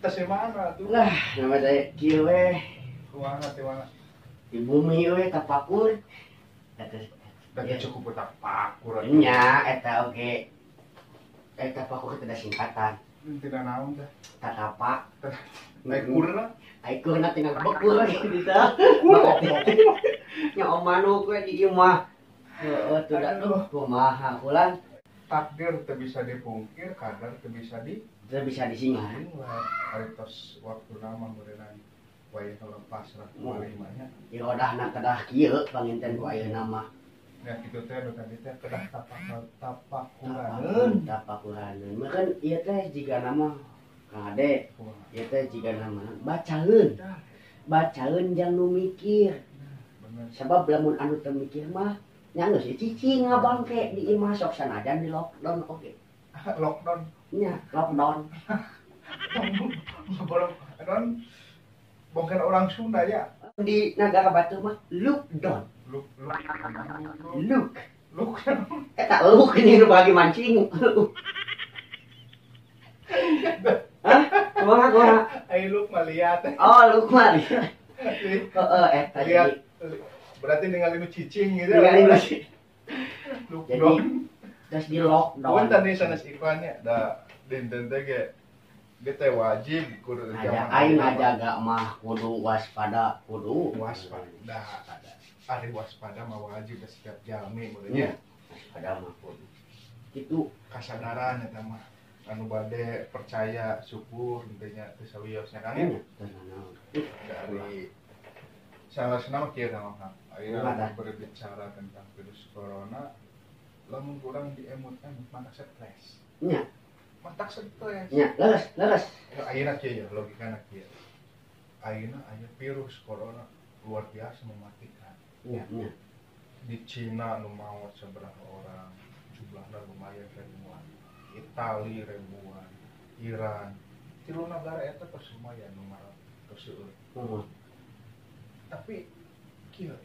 Tes mana tuh? Lah, nama saya kieu we. Kumaha teh mana? Di bumi we tapakur. Eta Da cukup tapakur. Nya eta oge. Eta tapakur teh singkatan. Tidak naon teh. Tatapak. Ai kurna? Ai kurna tinggal bekur gitu tah. Nya manuk we di imah. Heeh, tuh da tuh kumaha ulang. Takdir teu bisa dipungkir, kadar teu bisa di teu bisa disingkat. Ari tos waktuna mah meureunana wayah lepas lah kumaha nya. Irodahna kedah kieu panginten ku ayeuna mah. Ya kitu teh nu tadi teh kedah tapakuraneun. Tapakuraneun. Meureun ieu teh jigana mah Kang Ade, ieu teh jigana mah bacaeun. Bacaeun jang nu mikir. Sebab lamun anu teu mikir mah nya geus cicing ngabangke di imah sok sanajan di lockdown oge. Lockdown. Nya, lockdown. Lockdown. Bukan orang Sunda ya. Di negara batur mah lockdown. Look. Look. Eta look ini nu bagi mancing. Hah? Kumaha kumaha? Ai look mah liat. Oh, look mah liat. Heeh, eta liat. Berarti ningali nu cicing gitu. Ningali nu cicing. Lockdown. Terus di lockdown. Punten nih sanes iklannya da dinten teh ge teh wajib kudu zaman aing ngajaga mah kudu waspada, kudu waspada. Ari waspada mah wajib da setiap jalmi meureun. Waspada mah kudu. Kitu kasadaran eta mah anu bade percaya syukur intinya teh sawiosna kan ya. Dari salah mah kieu Kang. Ayeuna berbicara tentang virus corona lamun kurang diemutkan matak stres. Nya. Matak stres. Nya, leres, leres. Ayeuna kieu ya logikana kieu. Ayeuna aya virus corona luar biasa mematikan. Nya, nya. Di Cina nu maot sabaraha orang, jumlahna lumayan ribuan. Itali ribuan, Iran. Tilu nagara eta tos lumayan nu maot tos seueur. Heeh. Tapi kieu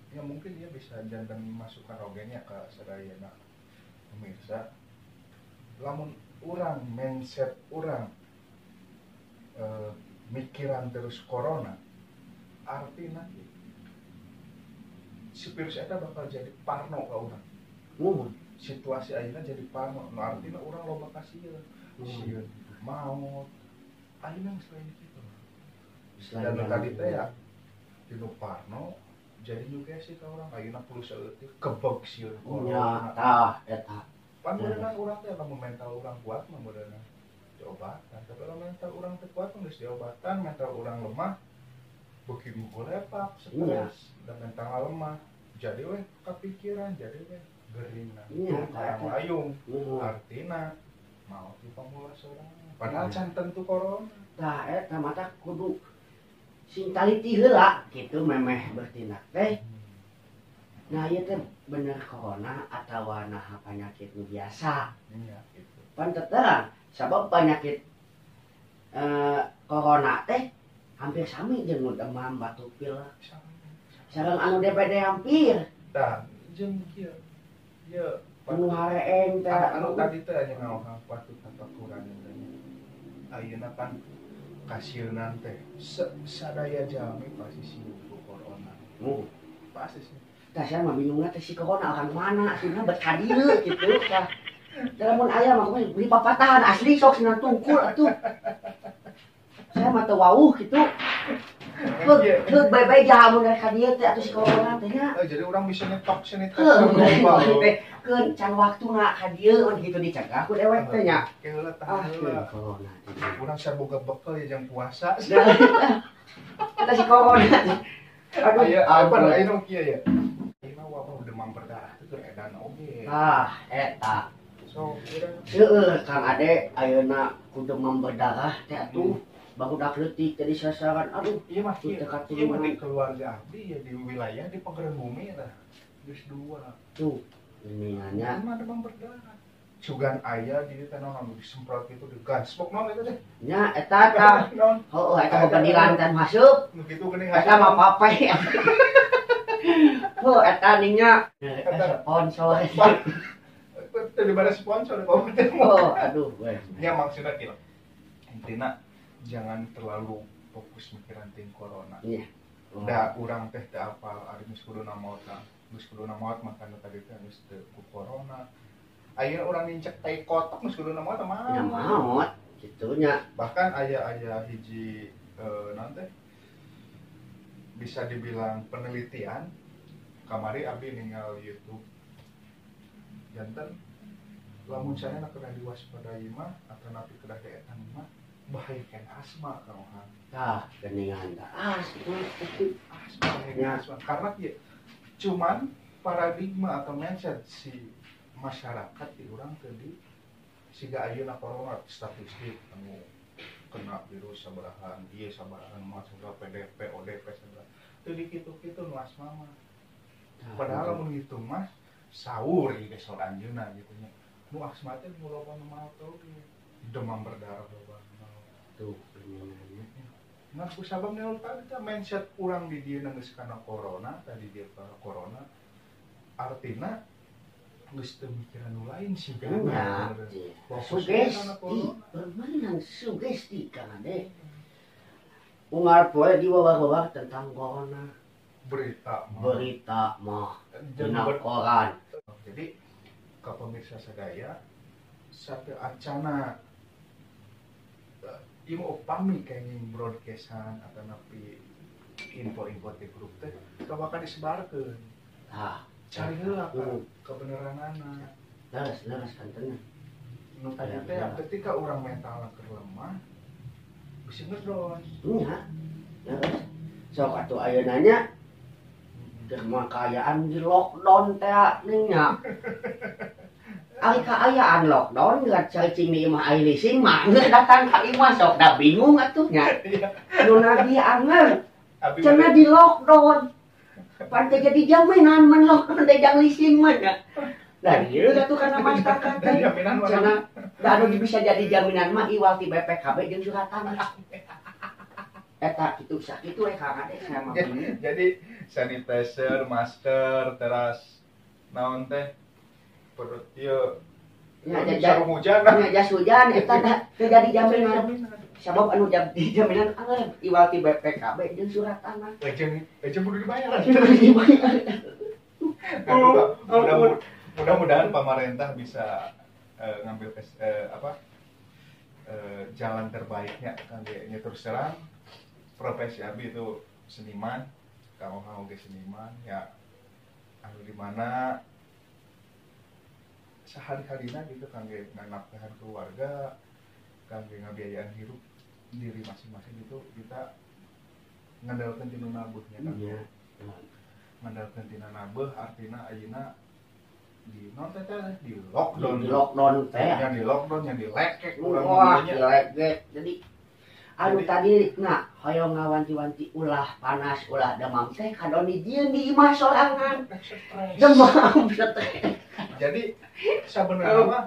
ya mungkin dia bisa jantan masukkan oge-nya ke sadayana pemirsa. Lamun urang mindset urang mikiran terus corona artinya si virus eta bakal jadi parno ka urang. Situasi ayeuna jadi parno, nu artina urang loba kasieun. Sieun maot. Ayeuna selain kitu. Dan tadi teh ya dinu parno jadi juga sih ka urang ayeuna perlu saeutik kebeg sieun corona. Nya tah eta. Pan meureunna urang teh lamun mental urang kuat mah meureunna diobatan. Tapi lamun mental urang teu kuat mah geus diobatan, mental urang lemah beuki golepak, stres, dan mental lemah. Jadi weh kepikiran, jadi weh gering nah. Layung. Artina maot di pamula sorangan. Padahal can tentu corona. Tah eta mata kudu sing taliti heula kitu memeh bertindak teh. Nah ieu teh bener corona atawa naha penyakit nu biasa. Iya gitu. Pan terang sabab penyakit corona teh hampir sami jeung nu demam batuk pilek. Sareng anu DPD hampir. Tah jeung kieu. Ieu nu hareeng teh anu tadi teh nya ngaohang patut tapakuran teh. Ayeuna pan kasieunan teh sadaya jalmi pasti sieun ku corona. Pasti sih. Tah sia mah bingungna teh si corona orang mana sieunna bet ka dieu kitu tah. Lamun aya mah kumaha beli papatahan asli sok sieunna tungkul atuh. Saya mah teu wauh kitu. Heug bae-bae jaha mun rek ka dieu teh atuh si corona teh nya. Jadi urang bisa nyetok sanitizer global. Teh keun can waktuna ka dieu mun kitu dicegah ku dewek teh nya. Ke heula tah heula. Corona. Urang saboga bekel ya jang puasa. Eta si corona. Aduh, aya apa aya kieu ya. Ayeuna wabah demam berdarah teh keur edan oge. Tah, eta. So, heueuh Kang Ade ayeuna ku demam berdarah teh atuh. Barudak leutik jadi sasaran. Aduh, ieu mah ieu mah di keluarga abdi ya di wilayah di Pageran Bumi tah. Geus dua. Tuh, ini nya mah demam berdarah. Sugan aya di teh naon disemprot kitu digaspok naon eta teh. Nya eta tah. Heueuh eta pedilan teh masuk. Nu kitu geuning eta mah pape. Heuh eta nya sponsor. Teu dibare sponsor kok. Oh, aduh we. Nya maksudna kieu. Intina Jangan terlalu fokus mikiran ting corona. Iya. Da urang teh teu apal ari geus kuduna maot mah. Geus kuduna maot mah kana tadi teh geus teu ku corona. Ayeuna urang nincak tai kotok geus kuduna maot mah. Ya maot kitu nya. Bahkan aya hiji naon teh bisa dibilang penelitian kamari abdi ningal YouTube janten lamun saena kedah diwaspadai mah atanapi kedah daetan mah bahaya kan asma kang Ohang. Tah geuningan tah asma asma ya. Asma karena ya cuman paradigma atau mindset si masyarakat di urang tadi siga ayeuna corona statistik anu kena virus sabarahan ieu sabarahan mah sabaraha PDP ODP sabaraha teu dikitu-kitu nu asma mah. Padahal lamun ngitung mah saur ieu ge saur anjeunna gitu nya. Nu asma teh nu loba nu maot oge demam berdarah loba. Tuh geuningannya. Nah, ku sabab nyaur tadi teh mindset urang di dieu geus kana corona, tadi dia kana corona artina geus teu mikiran nu lain sih kan. Sugesti, permainan sugesti Kang Ade. Unggal poe diwawar-wawar tentang corona. Berita mah. Berita mah dina koran. Jadi ka pemirsa sadaya satu acana ieu mah upami kenging broadcastan atanapi info-info di grup teh kawakan disebarkeun. Tah, cari heula kebenaranana. Leres kanteuna. Nu tadi teh ketika urang mentalna keur lemah bisa ngedon. Nya. Leres. Sok atuh ayeuna nya keur mah kaayaan di lockdown teh ning nya. Ari kaayaan lockdown geus cacing di imah ari leasing mah geus datang ka imah sok da bingung atuh nya. Nu nagih anger cenah di lockdown. Pan teu jadi jaminan mun lockdown teh jang leasing mah nya. Lah ieu atuh kana masyarakat teh. Cenah da anu bisa jadi jaminan mah iwal ti BPKB jeung surat tanah. Eta kitu sakitu we Kang Ade saya mah. Jadi sanitizer, masker, teras naon teh perut ieu sarung hujan nya jas hujan eta teu jadi jaminan. Sabab anu jadi jaminan anger iwal ti BPKB jeung surat tanah. Jeung kudu dibayar. Kudu dibayar. Mudah-mudahan pemerintah bisa ngambil jalan terbaiknya kangge nya. Terus terang profesi abi itu seniman, Kang Ohang oge seniman ya, anu di mana sehari-harina gitu kangge nganafkahan keluarga, kangge ngabiayaan hidup diri masing-masing itu kita ngandalkeun tina nabuhnya kan. Iya. Ngandalkeun tina nabuh artina ayeuna di non teh di lockdown. Di lockdown teh. Yang di lockdown, yang dilekek urang. Wah, dilekek. Jadi anu tadi nah hoyong ngawanti-wanti ulah panas ulah demam teh kadon dijieun di imah sorangan. Demam stres. Jadi sabenerna mah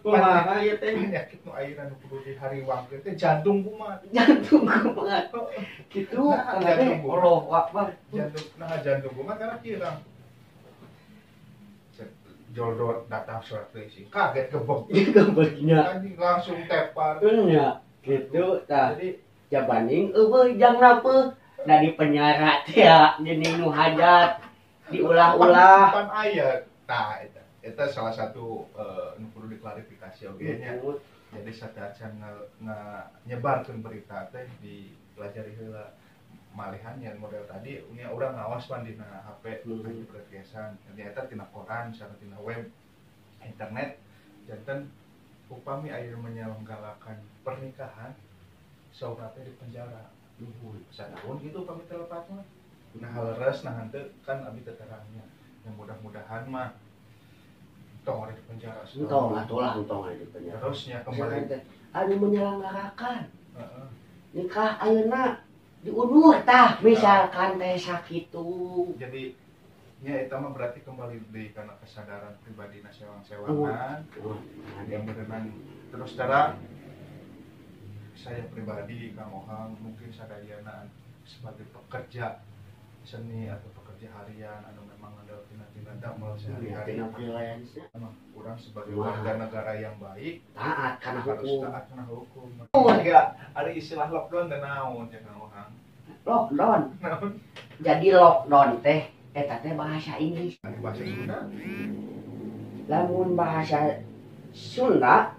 kumaha ieu teh penyakit nu ayeuna nu kudu dihariwangkeun teh jantung kumaha. Jantung kumaha. Kitu Kang Ade. Allahu Akbar. Jantung nah jantung kumaha karena kieu Kang. Jodoh datang surat polisi kaget gebek. Gebeknya. Langsung tepar. Nya. Gitu tah. Jadi jabaning eueuh jang napeuh da di penjara teh geuning nu hajat diulah-ulah. Pan aya tah eta salah satu nu kudu diklarifikasi oge nya. Jadi sateuacan nyebarkeun berita teh dipelajari heula malihan yang model tadi nya urang ngawas pan dina HP anu broadcastan ternyata tina koran sareng tina web internet janten upami ayeuna menyelenggarakan pernikahan saurna teh di penjara. Satahun gitu upami teu lepat mah. Nah leres nah henteu kan abi teu terangnya. Yang mudah-mudahan mah tong di penjara. Entong atuh lah entong di penjara. Terusnya kembali anu menyelenggarakan. Heeh. Nikah ayeuna diundur tah misalkan teh sakitu. Jadi ya itu mah berarti kembali di karena kesadaran pribadi sewang-sewangan yang berenang. Terus terang saya pribadi Kang Ohang mungkin sadayana sebagai pekerja seni atau pekerja harian anu memang ada tina-tina damel sehari-hari. Tina freelance. Urang sebagai warga negara yang baik taat kana harus hukum. Taat kana hukum. Oh, enggak ada istilah lockdown teh naon cenah urang. Lockdown. Naon? Jadi lockdown teh eta teh bahasa Inggris. Bahasa Sunda. Lamun bahasa Sunda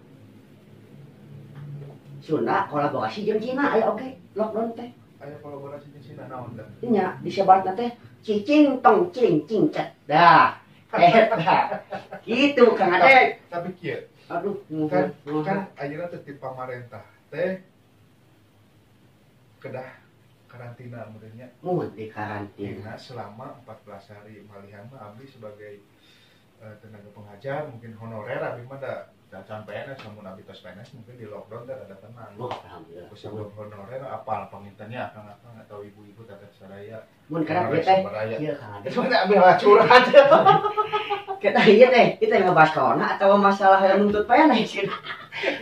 Sunda kolaborasi jeung Cina aya oge lockdown teh. Aya kolaborasi jeung Cina naon teh? Nya disebatna teh cicing tong cing cing cet. Dah. Eta. Kitu Kang Ade. Tapi kieu. Aduh, kan kan ayeuna teh ti pamarentah teh kedah karantina meureun nya. Mun di karantina selama 14 hari malihan mah abdi sebagai tenaga pengajar mungkin honorer abdi mah da can PNS lamun abdi tos PNS mungkin di lockdown teh rada tenang. Oh, alhamdulillah. Sebelum honorer apal pangintennya akang-akang atau ibu-ibu teteh sadaya. Mun kana ieu teh ieu Kang Ade. Cuman abdi malah curhat. Kita ieu teh kita ngebahas corona atau masalah yang nuntut PNS.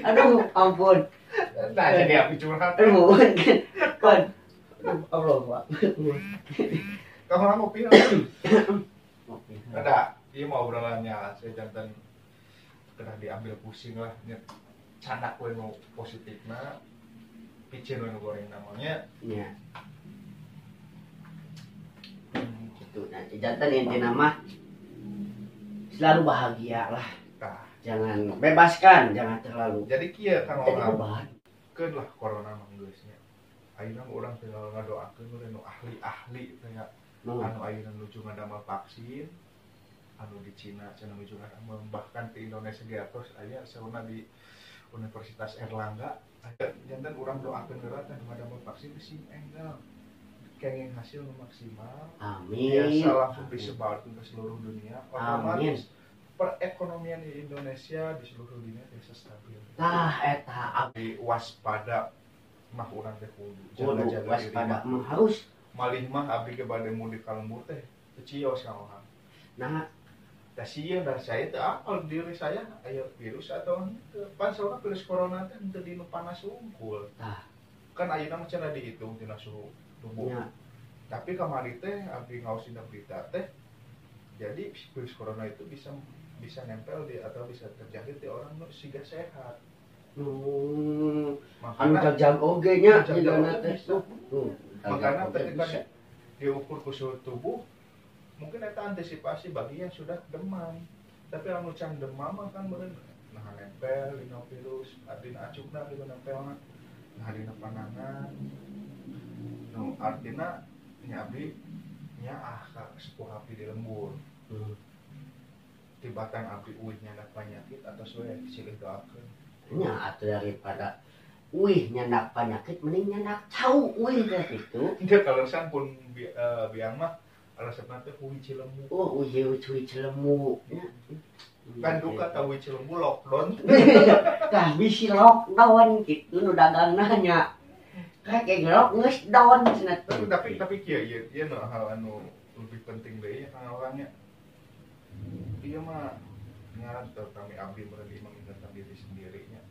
Aduh, ampun. Nah, jadi abdi curhat. Aduh, kan. Aduh, Allah. Kamu ngopi? Ada. Iya mau obrolannya, saya jantan kena diambil pusing lah, candak we nu positifna, picin we nu goreng namanya. Iya. Gitu. Nah, jantan intina mah selalu bahagia lah. Tah. Jangan bebaskan, jangan terlalu. Jadi kieu Kang Orang. Keun lah corona mah geus nya. Ayeuna urang tinggal ngadoakeun we nu ahli-ahli teh nya. Anu ayeuna nuju ngadamel vaksin. Anu di Cina cenah nuju ngadamel bahkan di Indonesia ge atos aya sauna di Universitas Erlangga. Aya janten urang doakeun heula teh ngadamel vaksin teh sing enggal. Kenging hasil nu maksimal. Amin. Biasa langsung disebarkeun ke seluruh dunia. Otomatis perekonomian di Indonesia di seluruh dunia bisa stabil. Tah eta di waspada mah urang teh kudu jaga-jaga waspada mah harus. Malih mah abdi ge bade mudik ka lembur teh teu cios ka urang. Nah, da sieun da saya teh apal diri saya aya virus atau henteu. Pan saurna virus corona teh henteu dinu panas unggul. Tah. Kan ayeuna mah cenah dihitung tina suhu tubuh. Ya. Tapi kamari teh abdi ngaos dina berita teh jadi virus corona itu bisa bisa nempel di atau bisa terjangkit di orang nu siga sehat. Anu jag-jag oge nya jigana teh. Makanya ketika diukur ke suhu tubuh mungkin eta antisipasi bagi yang sudah demam. Tapi anu can demam mah kan meureun nah nempel dina virus, dina acukna gitu nempelna. Nah dina panangan. Nu artina nya abdi nya ah ka sepuh abdi di lembur. Tibatan abdi uih nyandak penyakit atau we silih doakeun. Nya atuh daripada uih nyandak penyakit mending nyandak cau uih teh kitu. Henteu kaleresan pun biang mah resepna teh hui Cilemu. Oh, hui Cilemu. Kan duka tah hui Cilemu lockdown. Tah bisi lockdown kitu nu dagangna nya. Kayak ngelok geus down cenah. Tapi kieu ieu ieu nu hal anu lebih penting deui nya kang orangnya. Ieu mah ngaran kami abdi meureun mengingatkan diri sendirinya.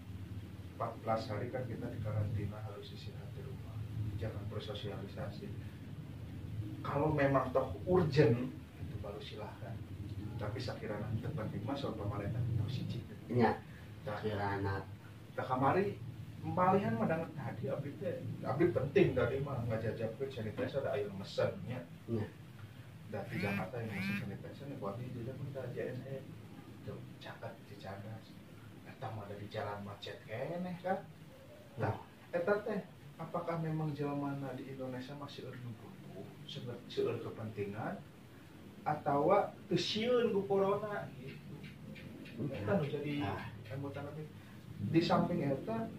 14 hari kan kita di karantina harus istirahat di rumah. Jangan bersosialisasi. Kalau memang toh urgent itu baru silahkan. Tapi sakirana teu penting mah soal pamarentah teu siji. Nya. Sakirana. Tah kamari malihan mah danget tadi abdi teh abdi penting tadi mah ngajajabkeun sanitizer da aya mesen nya. Nya. Da di Jakarta yang mesen sanitizer nya buat di jajabkeun ka JNE. Tuh caket Cicadas. Eta mah ada di jalan macet keneh kan. Tah eta teh apakah memang jelmana di Indonesia masih eureun butuh seueur kepentingan atawa teu sieun ku corona gitu. Eta nu jadi anggota abdi. Di samping eta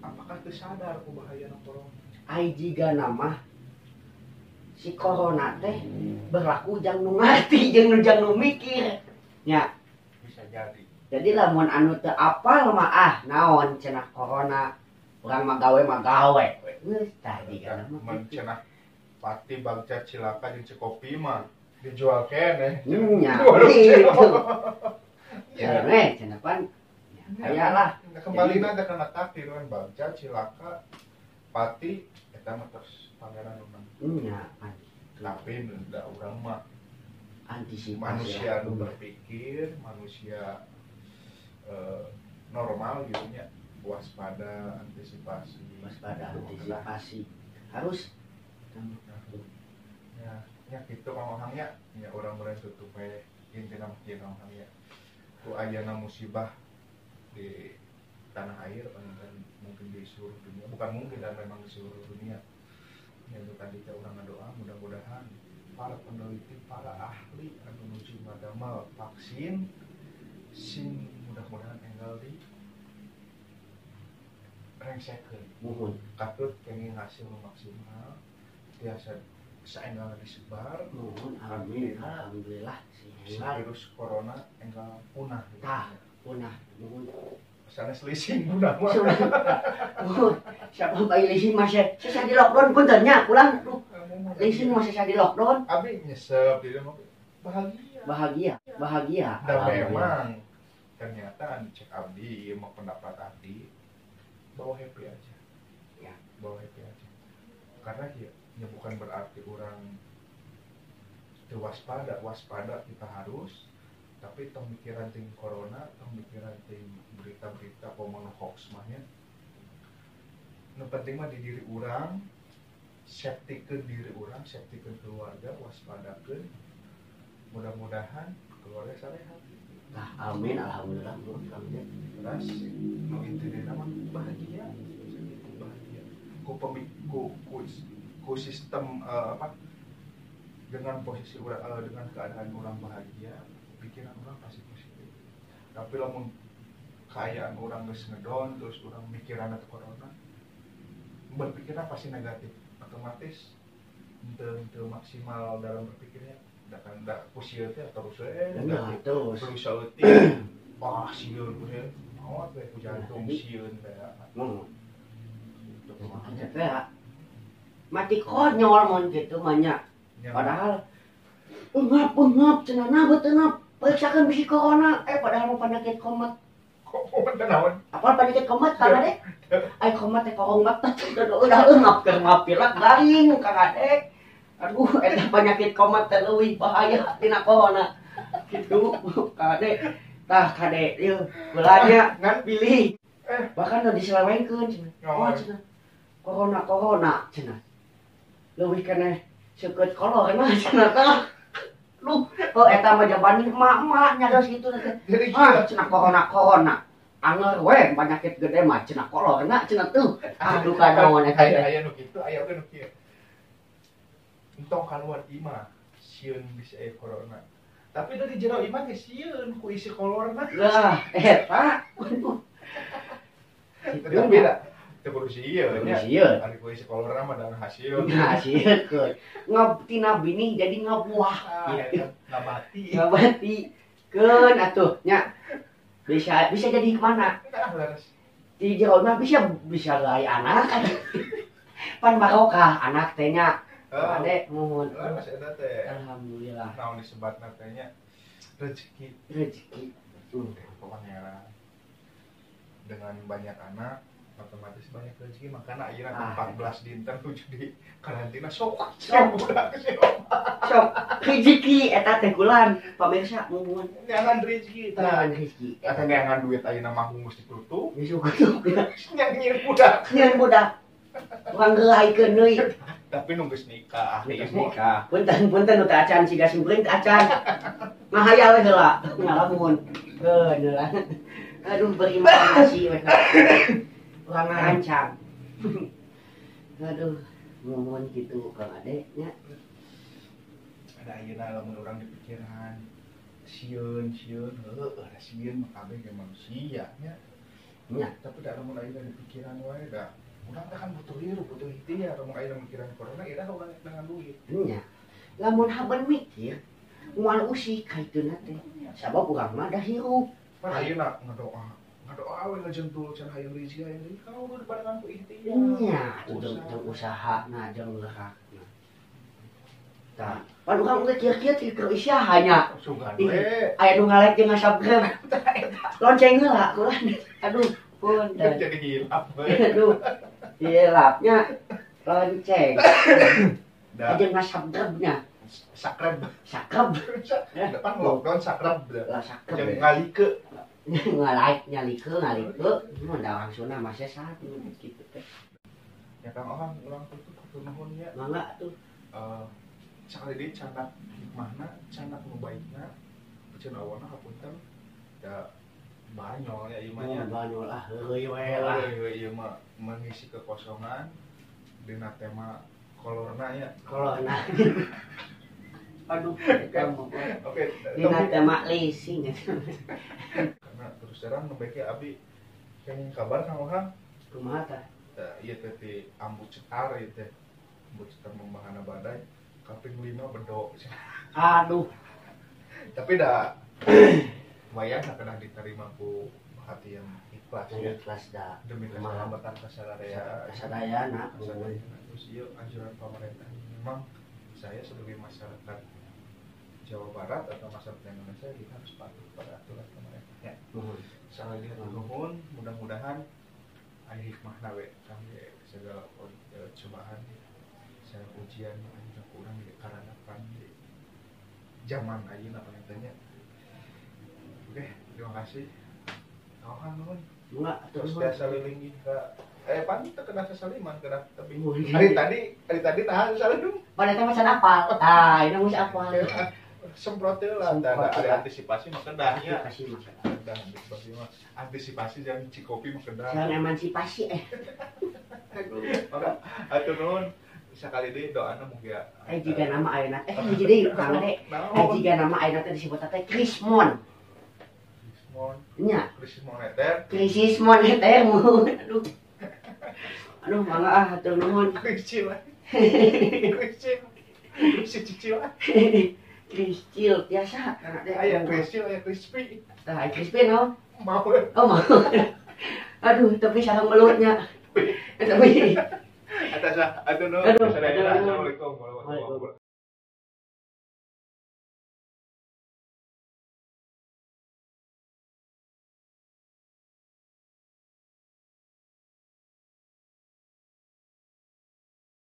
apakah teu sadar ku bahayana corona? Ai jigana mah si corona teh berlaku jang nu ngarti jeung nu jang nu mikir. Nya. Bisa jadi. Jadi lamun anu teu apal mah ah naon cenah corona urang mah gawe geus tah jigana mah cenah pati bagja cilaka jeung cekopi mah dijual keneh. Nya. Gitu. Ya we cenah pan aya lah. Kembali na kana takdir kan bagja cilaka pati eta mah terus pangeran nu. Nya pan. Tapi da urang mah antisipasi manusia nu berpikir, manusia normal gitu nya, waspada, antisipasi. Waspada, antisipasi harus. Ya, ya gitu Kang Ohang nya, ya urang meureun tutup we intina mah kieu Kang Ohang nya. Ku ayana musibah di tanah air dan mungkin di seluruh dunia, bukan mungkin dan memang di seluruh dunia. Ya itu tadi teh urang ngadoa mudah-mudahan para peneliti, para ahli anu nuju ngadamel vaksin sing mudah-mudahan enggal di rengsekeun. Muhun. Katut kenging hasil nu maksimal tiasa saenggal disebar. Muhun, amin, alhamdulillah si sing virus corona enggal punah gitu. Tah, punah, muhun. Sanes leasing punah mah. Muhun, siapa bayi leasing masih saya di lockdown punten nya pulang. Leasing masih saya di lockdown. Abi nyesep di mah bahagia. Bahagia, bahagia. Dan memang ternyata cek abdi mah pendapat abdi bawa happy aja. Ya, bawa happy aja. Karena ya, ya bukan berarti orang itu waspada, waspada kita harus, tapi tong mikiran ting corona, tong mikiran ting berita-berita komo hoax mah nya. Nu penting mah di diri urang, safety-keun diri urang, safety-keun keluarga, waspadakeun. Mudah-mudahan keluarga sarehat. Nah, amin, alhamdulillah. Terus nu intina mah bahagia, bahagia. Ku ku, ku, ku sistem apa dengan posisi urang, dengan keadaan orang bahagia, pikiran orang pasti positif. Tapi lamun kaayaan orang geus ngedon terus orang mikiran atau corona, berpikirnya pasti negatif, otomatis henteu maksimal dalam berpikirnya. Da kan da ku sieun teh terus we negatif. Terus terus saeutik. Wah, sieun ku teh. Maot we ku jantung sieun teh. Mun. Mati konyol mun kitu mah nya. Padahal ungap-ungap cenah nah beuteuh periksakeun bisi corona, padahal mah penyakit komet. Komet naon? Apa penyakit komet kana deh? Ai komet teh korong batet udah ungap keur ngapilak garing Kang Adek. Aduh, eta penyakit komet teh leuwih bahaya tina corona. Gitu, Kang Adek. Tah kade ieu beulanya ngan pilih. Bahkan udah diselewengkeun cenah. Oh cenah. Corona corona cenah. Leuwih keneh seukeut kolor mah cenah tah. Lu, oh eta mah jabani emak-emak nya geus kitu teh. Ah cenah corona corona. Anger we penyakit gede mah cenah kolorna cenah tuh. Aduh kanaon eta. Aya nu kitu, aya oge nu kieu. Entong kaluar imah sieun bisa aya corona. Tapi dari jero imah ge sieun ku isi kolorna. Lah, eta. Tapi da teu kudu sieun nya. Sieun. Ari ku isi kolorna mah da hasil. Hasilkeun. Ngab tina binih jadi ngabuah. Gitu. Ngabati. Ngabati. Keun atuh nya. Bisa bisa jadi kemana? Di jero imah bisa bisa gawe anak. Pan barokah anak teh nya. Adek muhun. Leres eta teh. Alhamdulillah. Naon disebatna teh nya? Rezeki. Rezeki. Pangeran. Dengan banyak anak otomatis banyak rezeki, makana ayeuna 14 dinten nuju di karantina sok Sok. budak sih. Sok rezeki eta teh kulan pamirsa muhun. Neangan rezeki tah. Neangan rezeki. Eta neangan duit ayeuna mah geus ditutup. Geus ditutup. Nyieun budak. Nyieun budak. Urang geulaikeun deui. Tapi nu geus nikah, geus nikah. Punten punten nu teu acan siga simpuling teu acan. Ngahayal we heula, ngalamun. Keun heula. Aduh berimajinasi we. Urang ngarancang. Aduh, muhun kitu Kang Ade nya. Ada ayeuna lamun urang di pikiran sieun sieun heueuh da sieun mah kabeh ge manusia nya. Nya, tapi da lamun ayeuna di pikiran wae da urang teh kan butuh hirup, butuh ikhtiar, lamun ayeuna mikiran corona iraha urang dengan duit. Nya. Lamun haben mikir moal usik ka ituna teh. Sabab urang mah da hirup. Pan ayeuna ngadoa, ngadoa we ngajentul can hayang rezeki hayang rezeki kalau udah dibarengan ku ikhtiar. Nya, atuh jeung usahana jeung gerakna. Tah, pan urang ge kieu-kieu teh keur usaha nya. Sugan we. Aya nu ngalike jeung ngasubscribe. Lonceng heula kulan. Aduh, punten. Jadi hilap we. Aduh. Hilapnya lonceng. Aja ngasabrebnya. Sakreb. Sakreb. Depan lockdown sakreb. Lah sakreb. Jeung ngalike. Ngalike nyalike ngalike. Mun da orang Sunda mah sesat gitu teh. Ya Kang Ohang ulang tutup hatur nuhun nya. Mangga tuh. Sakali deui candak hikmahna, candak nu baikna, piceun awonna hapunten da banyol ya ieu mah nya. Banyol ah heueuy we lah. Heueuy ieu mah mengisi kekosongan dina tema kolorna ya. Kolorna. Aduh, oke. Dina tema leasing. Karena terus terang nu bae abi kenging kabar Kang Ohang. Kumaha tah? Tah ieu teh ti Ambu Cetar ieu teh. Ambu Cetar membahana badai. Kaping 5 bedok. Aduh. Tapi dah wayang kena diterima ku hati yang ikhlas ya. Ikhlas dah. Demi keselamatan kasadaya. Kasadayana. Terus ieu anjuran pemerintah memang saya sebagai masyarakat Jawa Barat atau masyarakat Indonesia kita harus patuh pada aturan pemerintah ya. Salah lihat nuhun, mudah-mudahan aya hikmahna we kangge segala cobaan saya ujian anu kurang di karanapan di zaman ayeuna panginten. Oke, terima kasih. Kawan nuhun. Mangga terus biasa lilingi ka pan teu kena sasaliman kena tapi hari tadi nahan salim. Pada teh macan apal. Tah, ini mah apal. Semprot lah, ada antisipasi mah kedahnya. Antisipasi mah kedah, antisipasi mah. Antisipasi jangan cikopi mah kedah. Jangan emansipasi Aduh. Maka atuh nuhun sakali deui doana mugia. Jiga nama ayeuna teh hiji deui Kang Ade. Jiga nama ayeuna teh disebut teh Krismon. Krismon. Nya. Krisis moneter. Krisis moneter mun. Aduh. Aduh mangga ah hatur nuhun. Kriscil. Kriscil. Kriscil cicil. Kriscil biasa Kang Ade. Aya kriscil, aya crispy. Tah, crispy no? Mau. Oh, mau. Aduh, tapi sareng melurnya. Tapi atas lah, aduh, assalamualaikum warahmatullahi wabarakatuh.